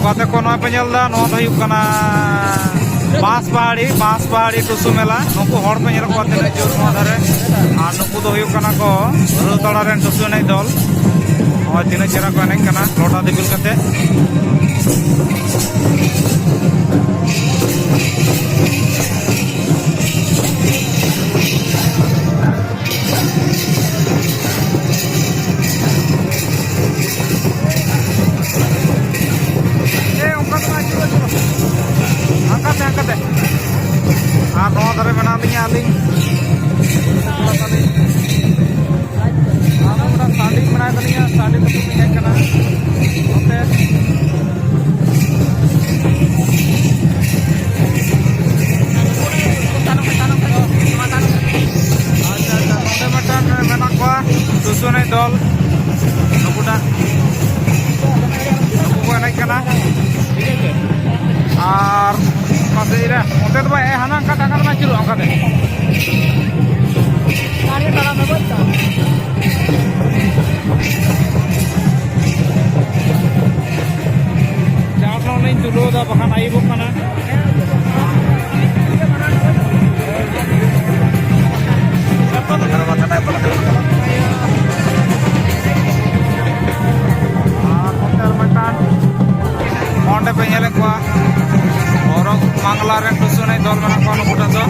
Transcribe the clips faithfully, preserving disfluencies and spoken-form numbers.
ᱜᱟᱛᱮ ᱠᱚ, ᱱᱚᱣᱟ ᱯᱮ ᱧᱮᱞ ᱮᱫᱟ, ᱱᱚᱣᱟ ᱫᱚ ᱦᱩᱭᱩᱜ ᱠᱟᱱᱟ ᱵᱟᱸᱥ ᱯᱟᱦᱟᱲᱤ, ᱵᱟᱸᱥ ᱯᱟᱦᱟᱲᱤ ᱴᱩᱥᱩ ᱢᱮᱞᱟ᱾ ᱱᱩᱠᱩ ᱦᱚᱲ ᱯᱮ ᱧᱮᱞ ᱠᱚᱣᱟ ᱛᱤᱱᱟᱹᱜ ᱡᱳᱨ ᱱᱚᱣᱟ ᱫᱷᱟᱨᱮ, ᱟᱨ ᱱᱩᱠᱩ ᱫᱚ ᱦᱩᱭᱩᱜ ᱠᱟᱱᱟ ᱠᱚ ᱨᱟᱹᱛᱟᱲᱟ ᱨᱮᱱ ᱴᱩᱥᱩ ᱮᱱᱮᱡ ᱫᱚᱞ᱾ ᱱᱚᱜᱼᱚᱭ ᱛᱤᱱᱟᱹᱜ ᱪᱮᱦᱨᱟ ᱠᱚ ᱮᱱᱮᱡ ᱠᱟᱱᱟ ᱞᱚᱴᱟ ᱫᱤᱯᱤᱞ ᱠᱟᱛᱮ᱾ ᱮ, ᱚᱱᱠᱟ ᱫᱚ ᱵᱟᱝ, ᱟᱹᱪᱩᱨᱚᱜ, ᱟᱹᱪᱩᱨᱚᱜ᱾ ᱦᱟᱱᱠᱟᱛᱮ, ᱦᱟᱱᱠᱟᱛᱮ᱾ ᱟᱨ ᱱᱚᱣᱟ ᱫᱷᱟᱨᱮ ᱢᱮᱱᱟᱜ ᱞᱤᱧᱟ ᱟᱹᱞᱤᱧ᱾ ᱟᱨ ᱱᱚᱰᱮ ᱥᱟᱺᱰᱤ ᱢᱮᱱᱟᱭ ᱛᱟᱹᱞᱤᱧᱟ, ᱥᱟᱺᱰᱤ ᱛᱟᱠᱚ ᱠᱚ ᱦᱮᱡ ᱠᱟᱱᱟ᱾ ᱱᱚᱛᱮ᱾ ᱟᱪᱪᱷᱟ, ᱟᱪᱪᱷᱟ, ᱱᱚᱛᱮ ᱢᱤᱫᱴᱟᱝ ᱢᱮᱱᱟᱜ ᱠᱚᱣᱟ, ᱴᱩᱥᱩ ᱮᱱᱮᱡ ᱫᱚᱞ᱾ ᱱᱩᱠᱩᱴᱟᱜ, ᱱᱩᱠᱩ ᱠᱚ ᱮᱱᱮᱡ ᱠᱟᱱᱟ᱾ ᱟᱨ ᱚᱱᱟ ᱥᱮᱫ ᱨᱮ, ᱚᱱᱛᱮ ᱫᱚ ᱵᱟᱭ, ᱦᱟᱱᱟ ᱚᱱᱠᱟ ᱴᱟᱠᱟ ᱫᱚ ᱵᱟᱭ ᱟᱹᱪᱩᱨᱚᱜᱼᱟ, ᱚᱱᱠᱟ ᱛᱮ᱾ ᱪᱟᱥ ᱦᱚᱸ ᱞᱤᱧ ᱛᱩᱞᱟᱹᱣ ᱮᱫᱟ, ᱵᱟᱠᱷᱟᱱ ᱟᱹᱭᱩᱵᱚᱜ ᱠᱟᱱᱟ᱾ ᱟᱨ ᱱᱚᱛᱮ ᱟᱨ ᱢᱤᱫᱴᱟᱝ ᱚᱸᱰᱮ ᱯᱮ ᱧᱮᱞᱮᱫ ᱠᱚᱣᱟ, ᱦᱚᱨᱚᱜ ᱢᱟᱝᱞᱟ ᱨᱮᱱ ᱴᱩᱥᱩ ᱮᱱᱮᱡ ᱫᱚᱞ ᱢᱮᱱᱟᱜ ᱠᱚᱣᱟ ᱱᱩᱠᱩ ᱴᱷᱮᱱ ᱫᱚ᱾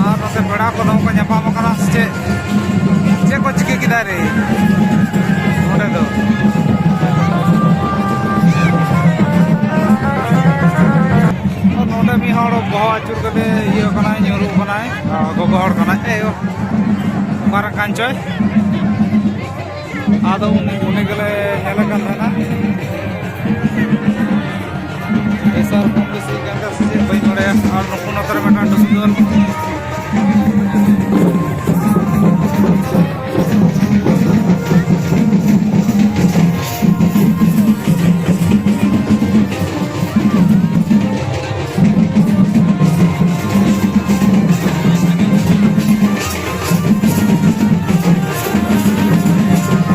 ᱟᱨ ᱱᱚᱛᱮ ᱯᱮᱲᱟ ᱠᱚ ᱫᱚᱢᱮ ᱠᱚ ᱧᱟᱯᱟᱢ ᱟᱠᱟᱱᱟ ᱥᱮ ᱪᱮᱫ? ᱪᱮᱫ ᱠᱚ ᱪᱤᱠᱟᱹ ᱠᱮᱫᱟ ᱨᱮ ᱱᱚᱰᱮ ᱫᱚ? ᱱᱚᱰᱮ ᱢᱤᱫ ᱦᱚᱲ ᱵᱚᱦᱚᱜ ᱟᱹᱪᱩᱨ ᱠᱟᱛᱮ ᱤᱭᱟᱹ ᱠᱟᱱᱟᱭ, ᱧᱩᱨᱩᱜ ᱠᱟᱱᱟᱭ᱾ ᱟᱨ ᱜᱚᱜᱚ ᱦᱚᱲ ᱠᱟᱱᱟᱭ᱾ ᱮᱭ, ᱚᱠᱟᱨᱮ ᱠᱟᱱ ᱪᱚᱭ? ᱟᱫᱚ ᱩᱱᱤ, ᱩᱱᱤ ᱜᱮᱞᱮ ᱧᱮᱞᱮ ᱠᱟᱱ ᱛᱟᱦᱮᱱᱟ᱾ ᱯᱮᱥᱟᱨ ᱠᱚᱢ ᱵᱮᱥᱤ ᱠᱟᱱ ᱛᱟᱭᱟ ᱥᱮ ᱪᱮᱫ, ᱵᱟᱹᱧ ᱵᱟᱲᱟᱭᱟ᱾ ᱟᱨ ᱱᱩᱠᱩ ᱱᱚᱛᱮ ᱨᱮ ᱢᱤᱫᱴᱟᱝ ᱰᱩᱥᱤ ᱫᱚᱞ᱾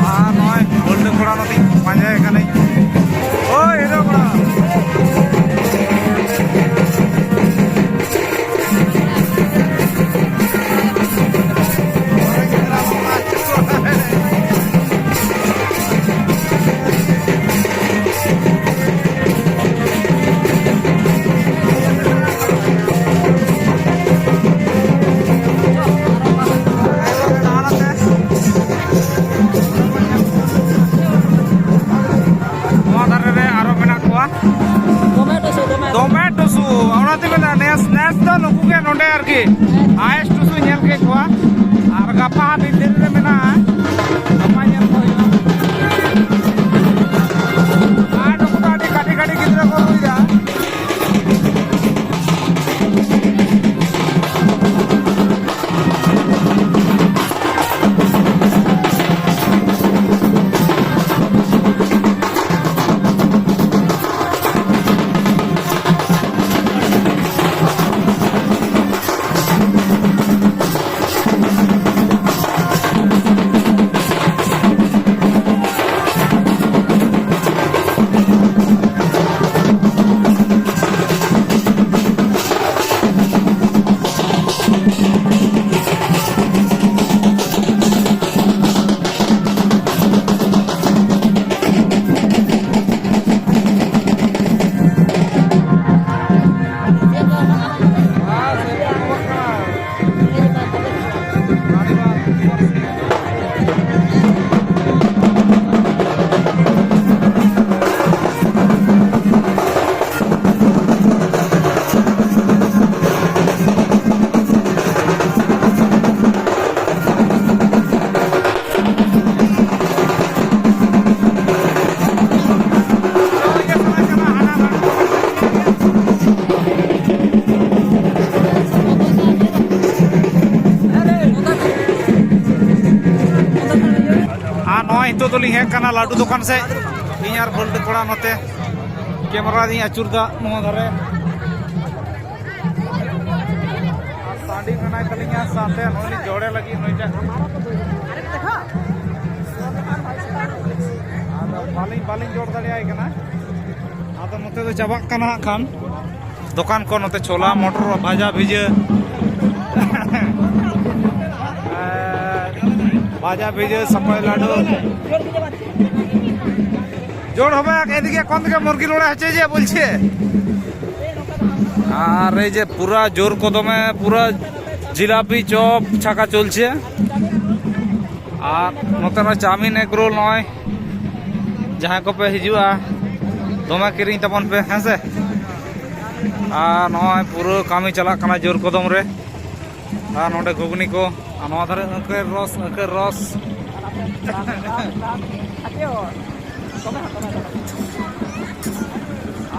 ᱟᱨ ᱱᱚᱜᱼᱚᱭ ᱵᱟᱹᱞᱰᱟᱹ ᱠᱚᱲᱟ ᱱᱚᱛᱮᱧ ᱯᱟᱸᱡᱟᱭᱮ ᱠᱟᱹᱱᱟᱹᱧ᱾ ᱳᱭ, ᱦᱤᱨᱳ ᱠᱚᱲᱟ᱾ ᱫᱚᱢᱮ ᱴᱩᱥᱩ, ᱫᱚᱢᱮ᱾ ᱫᱚᱢᱮ ᱴᱩᱥᱩ᱾ ᱚᱱᱟᱛᱮ ᱢᱮᱱᱫᱟ, ᱱᱮᱥ, ᱱᱮᱥ ᱫᱚ ᱱᱩᱠᱩ ᱜᱮ ᱱᱚᱰᱮ ᱟᱨᱠᱤ ᱦᱟᱭᱮᱥᱴ ᱴᱩᱥᱩ ᱧᱮᱞ ᱠᱮᱫ ᱠᱚᱣᱟ᱾ ᱟᱨ ᱜᱟᱯᱟ ᱦᱟᱸᱜ ᱢᱤᱫ ᱫᱤᱱ ᱨᱮ ᱢᱮᱱᱟᱜᱼᱟ, ᱜᱟᱯᱟ ᱧᱮᱞ ᱠᱚ ᱦᱩᱭᱩᱜᱼᱟ᱾ ᱟᱨ ᱱᱩᱠᱩ ᱫᱚ ᱟᱹᱰᱤ ᱠᱟᱹᱴᱤᱡ ᱠᱟᱹᱴᱤᱡ ᱜᱤᱫᱽᱨᱟᱹ ᱠᱚ ᱨᱩᱭᱫᱟ᱾ ᱟᱨ ᱱᱚᱜᱼᱚᱭ ᱱᱤᱛᱚᱜ ᱫᱚᱞᱤᱧ ᱦᱮᱡ ᱠᱟᱱᱟ ᱞᱟᱹᱰᱩ ᱫᱚᱠᱟᱱ ᱥᱮᱫ᱾ ᱤᱧ ᱟᱨ ᱵᱚᱞᱴᱩ ᱠᱚᱲᱟ ᱱᱚᱛᱮ ᱠᱮᱢᱮᱨᱟ ᱫᱚᱧ ᱟᱹᱪᱩᱨ ᱫᱟ ᱱᱚᱣᱟ ᱫᱷᱟᱨᱮ᱾ ᱟᱨ ᱥᱟᱺᱰᱤ ᱢᱮᱱᱟᱭ ᱛᱟᱹᱞᱤᱧᱟ ᱥᱟᱶᱛᱮ, ᱱᱚᱜᱼᱚᱭ ᱞᱤᱧ ᱡᱚᱲᱮ ᱞᱟᱹᱜᱤᱫ ᱱᱩᱭᱴᱟᱜ᱾ ᱟᱫᱚ ᱵᱟᱹᱞᱤᱧ, ᱵᱟᱹᱞᱤᱧ ᱡᱚᱲ ᱫᱟᱲᱮᱭᱟᱭ ᱠᱟᱱᱟ᱾ ᱟᱫᱚ ᱱᱚᱛᱮ ᱫᱚ ᱪᱟᱵᱟᱜ ᱠᱟᱱᱟ ᱦᱟᱸᱜ ᱠᱷᱟᱱ᱾ ᱫᱚᱠᱟᱱ ᱠᱚ ᱱᱚᱛᱮ ᱪᱷᱳᱞᱟ, ᱢᱚᱴᱚᱨ, ᱵᱷᱟᱡᱟ, ᱵᱷᱤᱡᱟᱹ᱾ ᱵᱷᱟᱡᱟ, ᱵᱷᱤᱡᱟᱹ, ᱥᱟᱯᱟᱭ ᱞᱟᱹᱰᱩ᱾ জোর হবে, এদিকে কোন দিকে মুরগি লড়াই হচ্ছে যে বলছে। আর এই যে পুরা জোর কদমে পুরা জিলাপি, চপ, ছাকা চলছে। ᱟᱨ ᱱᱚᱛᱮ ᱢᱟ ᱪᱟᱣᱢᱤᱱ, ᱮᱜᱽᱨᱳᱞ, ᱱᱚᱜᱼᱚᱭ ᱡᱟᱦᱟᱸᱭ ᱠᱚᱯᱮ ᱦᱤᱡᱩᱜᱼᱟ, ᱫᱚᱢᱮ ᱠᱤᱨᱤᱧ ᱛᱟᱵᱚᱱ ᱯᱮ, ᱦᱮᱸ ᱥᱮ᱾ ᱟᱨ ᱱᱚᱜᱼᱚᱭ ᱯᱩᱨᱟᱹ ᱠᱟᱹᱢᱤ ᱪᱟᱞᱟᱜ ᱠᱟᱱᱟ ᱡᱳᱨ ᱠᱚᱫᱚᱢ ᱨᱮ᱾ ᱟᱨ ᱱᱚᱰᱮ ᱜᱷᱩᱜᱽᱱᱤ ᱠᱚ, ᱟᱨ ᱱᱚᱣᱟ ᱫᱷᱟᱨᱮ ᱟᱹᱠᱷᱟᱹᱨ ᱨᱚᱥ, ᱟᱹᱠᱷᱟᱹᱨ ᱨᱚᱥ᱾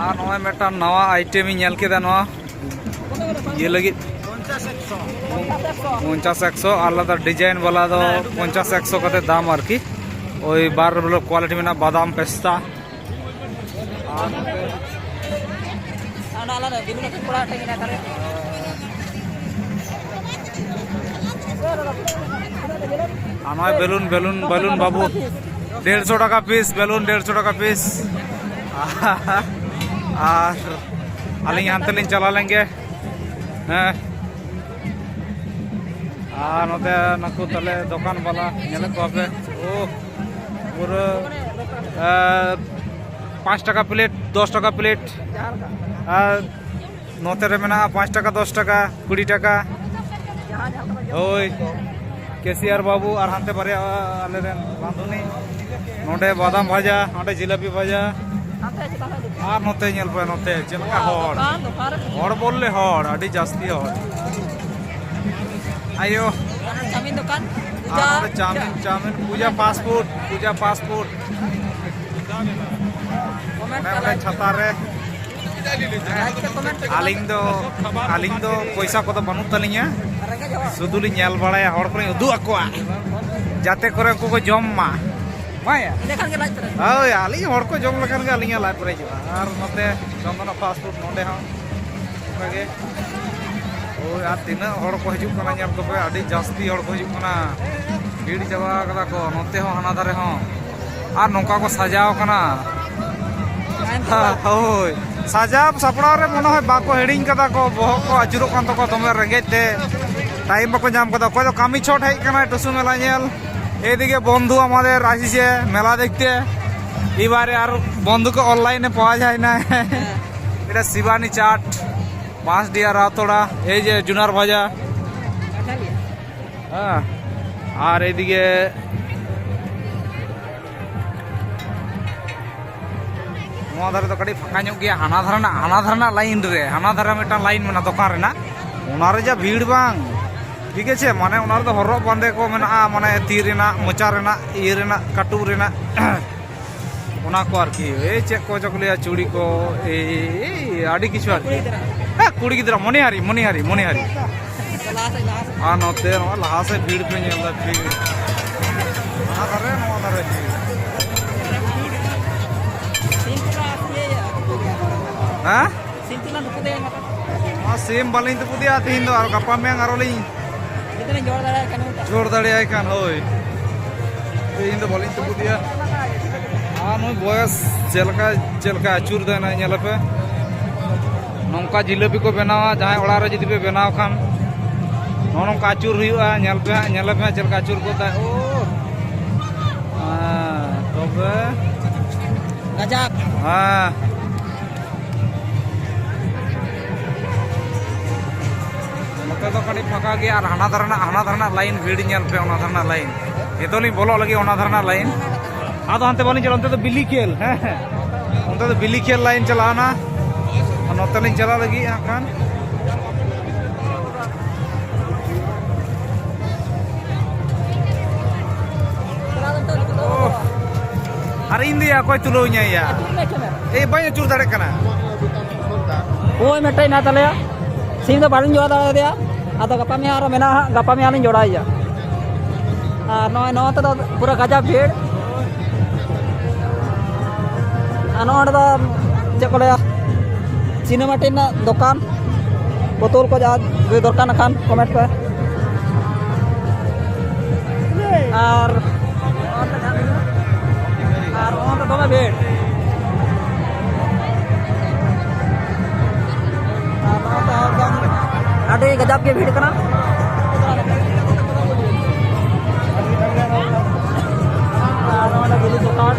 ᱟᱨ ᱱᱚᱜᱼᱚᱭ ᱢᱤᱫᱴᱟᱝ ᱱᱟᱣᱟ ᱟᱭᱴᱮᱢ ᱤᱧ ᱧᱮᱞ ᱠᱮᱫᱟ, ᱱᱚᱣᱟ ᱤᱭᱟᱹ ᱞᱟᱹᱜᱤᱫ ᱯᱚᱧᱪᱟᱥ ᱮᱠᱥᱚ, ᱟᱞᱟᱫᱟ ᱰᱤᱡᱟᱭᱤᱱ ᱵᱟᱞᱟ ᱫᱚ ᱯᱚᱧᱪᱟᱥ ᱮᱠᱥᱚ ᱠᱟᱛᱮ ᱫᱟᱢ ᱟᱨᱠᱤ᱾ ᱳᱭ ᱵᱟᱨ ᱵᱞᱚᱠ ᱠᱳᱣᱟᱞᱤᱴᱤ ᱢᱮᱱᱟᱜᱼᱟ, ᱵᱟᱫᱟᱢ ᱯᱮᱥᱛᱟ᱾ ᱟᱨ ᱱᱚᱛᱮ ᱟᱨ ᱱᱚᱜᱼᱚᱭ ᱵᱮᱞᱩᱱ, ᱵᱮᱞᱩᱱ, ᱵᱮᱞᱩᱱ ᱵᱟᱹᱵᱩ, ᱰᱮᱲᱥᱚ ᱴᱟᱠᱟ ᱯᱤᱥ, ᱵᱮᱞᱩᱱ ᱰᱮᱲᱥᱚ ᱴᱟᱠᱟ ᱯᱤᱥ᱾ ᱟᱨ ᱟᱹᱞᱤᱧ ᱦᱟᱱᱛᱮ ᱞᱤᱧ ᱪᱟᱞᱟᱣ ᱞᱮᱱ ᱜᱮ᱾ ᱦᱮᱸ, ᱟᱨ ᱱᱚᱛᱮ ᱱᱩᱠᱩ ᱛᱟᱞᱮ ᱫᱚᱠᱟᱱ ᱵᱟᱞᱟ ᱧᱮᱞᱮᱫ ᱠᱚᱣᱟ ᱯᱮ, ᱳ ᱯᱩᱨᱟᱹ, ᱮ, ᱯᱟᱸᱪ ᱴᱟᱠᱟ ᱯᱞᱮᱴ, ᱫᱚᱥ ᱴᱟᱠᱟ ᱯᱞᱮᱴ᱾ ᱟᱨ ᱱᱚᱛᱮ ᱨᱮ ᱢᱮᱱᱟᱜᱼᱟ ᱯᱟᱸᱪ ᱴᱟᱠᱟ, ᱫᱚᱥ ᱴᱟᱠᱟ, ᱠᱩᱲᱤ ᱴᱟᱠᱟ᱾ ᱦᱳᱭ, ᱠᱮᱥᱤᱭᱟᱨ ᱵᱟᱹᱵᱩ ᱟᱨ ᱦᱟᱱᱛᱮ ᱵᱟᱨᱭᱟ ᱟᱞᱮᱨᱮᱱ ᱨᱟᱸᱫᱷᱩᱱᱤ᱾ ᱱᱚᱰᱮ ᱵᱟᱫᱟᱢ ᱵᱷᱟᱡᱟ, ᱱᱚᱰᱮ ᱡᱤᱞᱟᱹᱯᱤ ᱵᱷᱟᱡᱟ᱾ ᱟᱨ ᱱᱚᱛᱮ ᱧᱮᱞ ᱯᱮ, ᱱᱚᱛᱮ ᱪᱮᱫ ᱞᱮᱠᱟ ᱦᱚᱲ, ᱦᱚᱲ ᱵᱚᱞᱞᱮ ᱦᱚᱲ, ᱟᱹᱰᱤ ᱡᱟᱹᱥᱛᱤ ᱦᱚᱲ᱾ ᱟᱭᱳ, ᱪᱟᱣᱢᱤᱱ ᱫᱚᱠᱟᱱ, ᱟᱨ ᱱᱚᱰᱮ ᱪᱟᱣᱢᱤᱱ, ᱪᱟᱣᱢᱤᱱ, ᱯᱩᱡᱟ ᱯᱷᱟᱥᱴ ᱯᱷᱩᱰ, ᱯᱩᱡᱟ ᱯᱷᱟᱥᱴ ᱯᱷᱩᱰ᱾ ᱚᱱᱮ ᱚᱸᱰᱮ ᱪᱷᱟᱛᱟ ᱨᱮ᱾ ᱟᱹᱞᱤᱧ ᱫᱚ, ᱟᱹᱞᱤᱧ ᱫᱚ ᱯᱚᱭᱥᱟ ᱠᱚᱫᱚ ᱵᱟᱹᱱᱩᱜ ᱛᱟᱹᱞᱤᱧᱟ, ᱥᱩᱫᱷᱩ ᱞᱤᱧ ᱧᱮᱞ ᱵᱟᱲᱟᱭᱟ, ᱦᱚᱲ ᱠᱚᱞᱤᱧ ᱩᱫᱩᱜ ᱟᱠᱚᱣᱟ, ᱡᱟᱛᱮ ᱠᱚᱨᱮ ᱩᱱᱠᱩ ᱠᱚ ᱡᱚᱢ ᱢᱟ᱾ ᱵᱟᱝᱭᱟ? ᱤᱱᱟᱹ ᱠᱷᱟᱱ ᱜᱮ ᱞᱟᱡ ᱯᱮᱨᱮᱡ᱾ ᱦᱳᱭ, ᱟᱹᱞᱤᱧ ᱦᱚᱲ ᱠᱚ ᱡᱚᱢ ᱞᱮᱠᱷᱟᱱ ᱜᱮ ᱟᱹᱞᱤᱧᱟᱜ ᱞᱟᱡ ᱯᱮᱨᱮᱡᱚᱜᱼᱟ᱾ ᱟᱨ ᱱᱚᱛᱮ ᱪᱚᱱᱫᱚᱱᱟ ᱯᱷᱟᱥᱴ ᱯᱷᱩᱰ, ᱱᱚᱰᱮ ᱦᱚᱸ ᱚᱱᱠᱟᱜᱮ᱾ ᱳᱭ, ᱟᱨ ᱛᱤᱱᱟᱹᱜ ᱦᱚᱲ ᱠᱚ ᱦᱤᱡᱩᱜ ᱠᱟᱱᱟ, ᱧᱮᱞ ᱠᱚᱯᱮ, ᱟᱹᱰᱤ ᱡᱟᱹᱥᱛᱤ ᱦᱚᱲ ᱠᱚ ᱦᱤᱡᱩᱜ ᱠᱟᱱᱟ, ᱵᱷᱤᱲ ᱪᱟᱵᱟ ᱠᱟᱫᱟ ᱠᱚ ᱱᱚᱛᱮ ᱦᱚᱸ, ᱦᱟᱱᱟ ᱫᱷᱟᱨᱮ ᱦᱚᱸ᱾ ᱟᱨ ᱱᱚᱝᱠᱟ ᱠᱚ ᱥᱟᱡᱟᱣ ᱠᱟᱱᱟ᱾ ᱦᱳᱭ, ᱥᱟᱡᱟᱣ ᱥᱟᱯᱲᱟᱣ ᱨᱮ ᱢᱚᱱᱮ ᱦᱚᱭ ᱵᱟᱠᱚ ᱦᱤᱲᱤᱧ ᱠᱟᱫᱟ ᱠᱚ, ᱵᱚᱦᱚᱜ ᱠᱚ ᱟᱹᱪᱩᱨᱚᱜ ᱠᱟᱱ ᱛᱟᱠᱚᱣᱟ ᱫᱚᱢᱮ ᱨᱮᱸᱜᱮᱡ ᱛᱮ, ᱴᱟᱭᱤᱢ ᱵᱟᱠᱚ ᱧᱟᱢ ᱠᱟᱫᱟ᱾ ᱚᱠᱚᱭ ᱫᱚ ᱠᱟᱹᱢᱤ ᱪᱷᱚᱴ ᱦᱮᱡ ᱠᱟᱱᱟᱭ ᱴᱩᱥᱩ ᱢᱮᱞᱟ ᱧᱮᱞ, এইদিকে বন্ধু আমাদের আসিছে মেলা দেখতে। এবারে আর বন্ধুকে অনলাইনে পাওয়া যায় না। এটা শিবানী চাট, বাঁশডিয়া রাতোড়া, এই যে জুনার ভাজা। হ্যাঁ, আর এইদিকে ᱱᱚᱣᱟ ᱫᱷᱟᱨᱮ ᱫᱚ ᱠᱟᱹᱴᱤᱡ ᱯᱷᱟᱸᱠᱟ ᱧᱚᱜ ᱜᱮᱭᱟ, ᱦᱟᱱᱟ ᱫᱷᱟᱨᱮ ᱨᱮᱱᱟᱜ, ᱦᱟᱱᱟ ᱫᱷᱟᱨᱮ ᱨᱮᱱᱟᱜ ᱞᱟᱭᱤᱱ ᱨᱮ, ᱦᱟᱱᱟ ᱫᱷᱟᱨᱮ ᱢᱤᱫᱴᱟᱝ ᱞᱟᱭᱤᱱ ᱢᱮᱱᱟᱜᱼᱟ ᱫᱚᱠᱟᱱ ᱨᱮᱱᱟᱜ, ᱚᱱᱟ ᱨᱮ ᱡᱟ ᱵᱷᱤᱲ ᱵᱟᱝ, ᱴᱷᱤᱠ ᱟᱪᱷᱮ, ᱢᱟᱱᱮ ᱚᱱᱟ ᱨᱮᱫᱚ ᱦᱚᱨᱚᱜ ᱵᱟᱸᱫᱮ ᱠᱚ ᱢᱮᱱᱟᱜᱼᱟ, ᱢᱟᱱᱮ ᱛᱤ ᱨᱮᱱᱟᱜ, ᱢᱚᱪᱟ ᱨᱮᱱᱟᱜ, ᱤᱭᱟᱹ ᱨᱮᱱᱟᱜ, ᱠᱟᱹᱴᱩᱵ ᱨᱮᱱᱟᱜ, ᱚᱱᱟ ᱠᱚ ᱟᱨᱠᱤ, ᱮᱭ ᱪᱮᱫ ᱠᱚ ᱪᱚ ᱠᱚ ᱞᱟᱹᱭᱟ, ᱪᱩᱲᱤ ᱠᱚ, ᱮᱭ ᱟᱹᱰᱤ ᱠᱤᱪᱷᱩ ᱟᱨᱠᱤ᱾ ᱦᱮᱸ, ᱠᱩᱲᱤ ᱜᱤᱫᱽᱨᱟᱹ, ᱢᱚᱱᱤᱦᱟᱨᱤ, ᱢᱚᱱᱤᱦᱟᱨᱤ, ᱢᱚᱱᱤᱦᱟᱨᱤ᱾ ᱟᱨ ᱱᱚᱛᱮ ᱱᱚᱣᱟ ᱞᱟᱦᱟ ᱥᱮᱫ ᱵᱷᱤᱲ ᱯᱮ ᱧᱮᱞ ᱮᱫᱟ, ᱵᱷᱤᱲ᱾ ᱦᱟᱱᱟ ᱫᱷᱟᱨᱮ, ᱱᱚᱣᱟ ᱫᱷᱟᱨᱮ ᱵᱷᱤᱲ᱾ ᱦᱮᱸ? ᱱᱚᱣᱟ ᱥᱤᱢ ᱵᱟᱹᱞᱤᱧ ᱛᱩᱯᱩᱫᱮᱭᱟ ᱛᱮᱦᱮᱧ ᱫᱚ, ᱟᱨ ᱜᱟᱯᱟ ᱢᱮᱭᱟᱝ ᱟᱨᱚ ᱞᱤᱧ ᱡᱚᱲ ᱫᱟᱲᱮᱭᱟᱭ ᱠᱷᱟᱱ, ᱦᱳᱭ᱾ ᱛᱮᱦᱮᱧ ᱫᱚ ᱵᱟᱹᱞᱤᱧ ᱛᱩᱯᱩᱫᱮᱭᱟ᱾ ᱟᱨ ᱱᱩᱭ ᱵᱚᱭᱮᱥ ᱪᱮᱫ ᱞᱮᱠᱟ, ᱪᱮᱫ ᱞᱮᱠᱟ ᱟᱹᱪᱩᱨ ᱫᱟᱭ ᱱᱟᱜ, ᱧᱮᱞ ᱟᱯᱮ᱾ ᱱᱚᱝᱠᱟ ᱡᱤᱞᱟᱹᱯᱤ ᱠᱚ ᱵᱮᱱᱟᱣᱟ, ᱡᱟᱦᱟᱸᱭ ᱚᱲᱟᱜ ᱨᱮ ᱡᱩᱫᱤ ᱯᱮ ᱵᱮᱱᱟᱣ ᱠᱷᱟᱱ, ᱱᱚᱜᱼᱚ ᱱᱚᱝᱠᱟ ᱟᱹᱪᱩᱨ ᱦᱩᱭᱩᱜᱼᱟ᱾ ᱧᱮᱞ ᱯᱮ ᱦᱟᱸᱜ, ᱧᱮᱞ ᱟᱯᱮ ᱦᱟᱸᱜ ᱪᱮᱫ ᱞᱮᱠᱟ ᱟᱹᱪᱩᱨ ᱜᱚᱫᱟᱭ᱾ ᱳ! ᱦᱮᱸ, ᱛᱚᱵᱮ ᱜᱟᱡᱟᱠ᱾ ᱦᱮᱸ᱾ ᱱᱚᱛᱮ ᱫᱚ ᱠᱟᱹᱴᱤᱡ ᱯᱷᱟᱸᱠᱟ ᱜᱮᱭᱟ, ᱟᱨ ᱦᱟᱱᱟ ᱫᱷᱟᱨᱮ ᱨᱮᱱᱟᱜ, ᱦᱟᱱᱟ ᱫᱷᱟᱨᱮ ᱨᱮᱱᱟᱜ ᱞᱟᱭᱤᱱ ᱵᱷᱤᱲ ᱧᱮᱞ ᱯᱮ, ᱚᱱᱟ ᱫᱷᱟᱨᱮ ᱨᱮᱱᱟᱜ ᱞᱟᱭᱤᱱ᱾ ᱱᱤᱛᱚᱜ ᱞᱤᱧ ᱵᱚᱞᱚᱜ ᱞᱟᱹᱜᱤᱫ ᱚᱱᱟ ᱫᱷᱟᱨᱮ ᱨᱮᱱᱟᱜ ᱞᱟᱭᱤᱱ᱾ ᱟᱫᱚ ᱦᱟᱱᱛᱮ ᱵᱟᱹᱞᱤᱧ ᱪᱟᱞᱟᱜᱼᱟ, ᱚᱱᱛᱮ ᱫᱚ ᱵᱤᱞᱤ ᱠᱷᱮᱞ, ᱦᱮᱸ, ᱦᱮᱸ᱾ ᱚᱱᱛᱮ ᱫᱚ ᱵᱤᱞᱤ ᱠᱷᱮᱞ ᱞᱟᱭᱤᱱ ᱪᱟᱞᱟᱣᱱᱟ, ᱟᱨ ᱱᱚᱛᱮ ᱞᱤᱧ ᱪᱟᱞᱟᱜ ᱞᱟᱹᱜᱤᱫ ᱦᱟᱸᱜ ᱠᱷᱟᱱ᱾ ᱳᱦ᱾ ᱟᱨ ᱤᱧ ᱫᱚᱭᱟ ᱚᱠᱚᱭ ᱛᱩᱞᱟᱹᱣ ᱤᱧᱟᱭ ᱭᱟ? ᱮᱭ, ᱵᱟᱹᱧ ᱟᱹᱪᱩᱨ ᱫᱟᱲᱮᱭᱟᱜ ᱠᱟᱱᱟ᱾ ᱦᱳᱭ, ᱢᱤᱫᱴᱮᱡ ᱢᱮᱱᱟᱜ ᱛᱟᱞᱮᱭᱟ, ᱥᱤᱢ ᱫᱚ ᱵᱟᱹᱞᱤᱧ ᱡᱚᱲᱟ ᱫᱟᱲᱮᱭᱟᱫᱮᱭᱟ᱾ ᱟᱫᱚ ᱜᱟᱯᱟ ᱢᱮᱭᱟᱝ ᱟᱨᱚ ᱢᱮᱱᱟᱜᱼᱟ ᱦᱟᱸᱜ, ᱜᱟᱯᱟ ᱢᱮᱭᱟᱝ ᱞᱤᱧ ᱡᱚᱲᱟᱭᱮᱭᱟ᱾ ᱟᱨ ᱱᱚᱜᱼᱚᱭ ᱱᱚᱣᱟ ᱛᱮᱫᱚ ᱯᱩᱨᱟᱹ ᱜᱟᱡᱟᱵ ᱵᱷᱤᱲ᱾ ᱟᱨ ᱱᱚᱣᱟ ᱫᱚ ᱪᱮᱫ ᱠᱚ ᱞᱟᱹᱭᱟ, ᱪᱤᱱᱟᱹᱢᱟᱴᱤ ᱨᱮᱱᱟᱜ ᱫᱚᱠᱟᱱ, ᱵᱳᱛᱚᱞ ᱠᱚ ᱡᱟᱦᱟᱸ ᱡᱩᱫᱤ ᱫᱚᱨᱠᱟᱨ ᱠᱷᱟᱱ comment ᱯᱮ᱾ ᱟᱨ, ᱟᱨ ᱱᱚᱣᱟ ᱫᱚ ᱫᱚᱢᱮ ᱵᱷᱤᱲ᱾ ᱟᱨ ᱱᱚᱣᱟ ᱫᱚ ᱮᱠᱫᱚᱢ ᱟᱹᱰᱤ ᱜᱟᱡᱟᱵ ᱜᱮ ᱵᱷᱤᱲ ᱠᱟᱱᱟ᱾ ᱟᱨ ᱱᱚᱰᱮ ᱵᱤᱞᱤ ᱫᱚᱠᱟᱱ᱾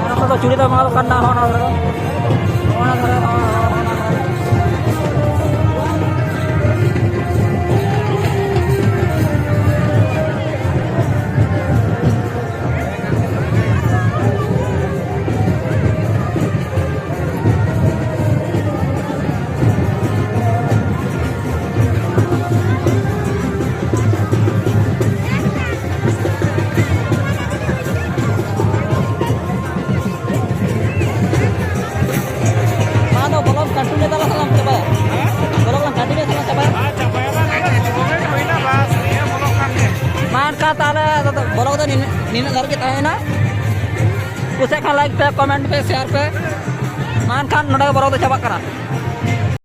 ᱚᱱᱟ ᱠᱚᱫᱚ ᱪᱩᱲᱤ ᱫᱚ ᱱᱚᱣᱟ ᱫᱚᱠᱟᱱ ᱨᱮᱱᱟᱜ ᱦᱚᱸ ᱱᱚᱣᱟ ᱫᱷᱟᱨᱮ, ᱱᱚᱣᱟ ᱫᱷᱟᱨᱮ, ᱱᱚᱣᱟ ᱫᱷᱟᱨᱮ, ᱱᱚᱣᱟ ᱫᱷᱟᱨᱮ᱾ ᱢᱟ ᱟᱫᱚ ᱵᱚᱞᱚᱜ ᱠᱟᱹᱴᱩᱱ ᱞᱮ ᱛᱟᱞᱟ ᱥᱟᱞᱟᱢ ᱪᱟᱵᱟᱭᱟ᱾ ᱵᱚᱞᱚᱜ ᱞᱟᱝ ᱠᱟᱹᱴᱩᱱ ᱞᱮ ᱥᱟᱞᱟᱢ ᱪᱟᱵᱟᱭᱟ᱾ ᱟᱪᱪᱷᱟ, ᱯᱟᱭᱨᱟ ᱞᱟᱜᱟ ᱥᱚᱢᱚᱭ ᱦᱩᱭᱱᱟ, ᱵᱟᱥ, ᱱᱤᱭᱟᱹ ᱵᱚᱞᱚᱜ ᱠᱟᱱ ᱜᱮ᱾ ᱢᱟ ᱮᱱᱠᱷᱟᱱ ᱛᱟᱦᱚᱞᱮ ᱟᱫᱚ ᱵᱚᱞᱚᱜ ᱫᱚ ᱱᱤᱱᱟᱹᱜ, ᱱᱤᱱᱟᱹᱜ ᱫᱷᱟᱹᱨᱤᱡ ᱜᱮ ᱛᱟᱦᱮᱸᱭᱮᱱᱟ᱾ ᱠᱩᱥᱤᱭᱟᱜ ᱠᱷᱟᱱ like ᱯᱮ, comment ᱯᱮ, share ᱯᱮ᱾ ᱢᱟ ᱮᱱᱠᱷᱟᱱ ᱱᱚᱰᱮ ᱜᱮ ᱵᱚᱞᱚᱜ ᱫᱚ ᱪᱟᱵᱟᱜ ᱠᱟᱱᱟ᱾